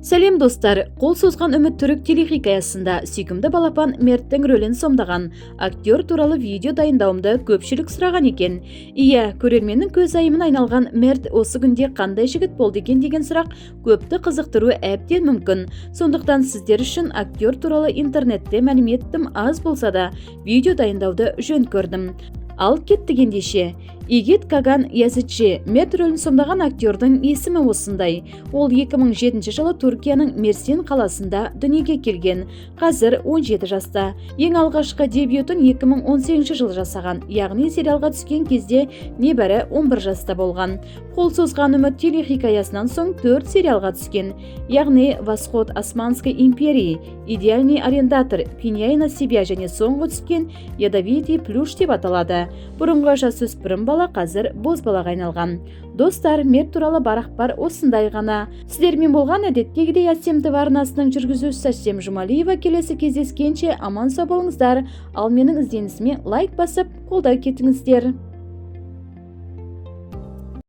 Сәлем, достар! «Қол созған үміт» түрік телехикаясында сүйкімді балапан Мерттің рөлін сомдаған актер туралы видео дайындауымды көпшілік сұраған екен. Иә, көрерменнің көзайымына айналған Мерт осы күнде қандай жігіт болды екен деген сұрақ көпті қызықтыруы әбден мүмкін. Сондықтан сіздер үшін актер туралы интернетте мәлімет тым аз болса да, видео дайындауды жөн көрдім. Ал кеттік ендеше. Игит Каган Языджи – Мерт рөлін сомдаған актердің есімі осындай. Ол 2007 жылы Түркияның Мерсин қаласында дүниеге келген. Қазір 17 жаста. Ең алғашқы дебютын 2018 жылы жасаған, яғни сериалға түскен кезде небәрі 11 жаста болған. «Қол созған үміт» телехикаясынан соң 4 сериалға түскен, яғни «Восход Османской империи», «Идеальный арендатор», «Пеняй на себя» және соңғы түскен «Ядовитый плющ» деп аталады. Бұрынғы жасөспірім бала қазір бозбалаға айналған. Достар, Мерт туралы бар ақпар осындай ғана. Сіздермен болған әдеттегідей Әсем ТВ арнасының жүргізушісі Әсем Жұмалиева. Келесі кездескенше аман сау болыңыздар. Ал менің ізденісіме лайк басып, қолдау кетіңіздер.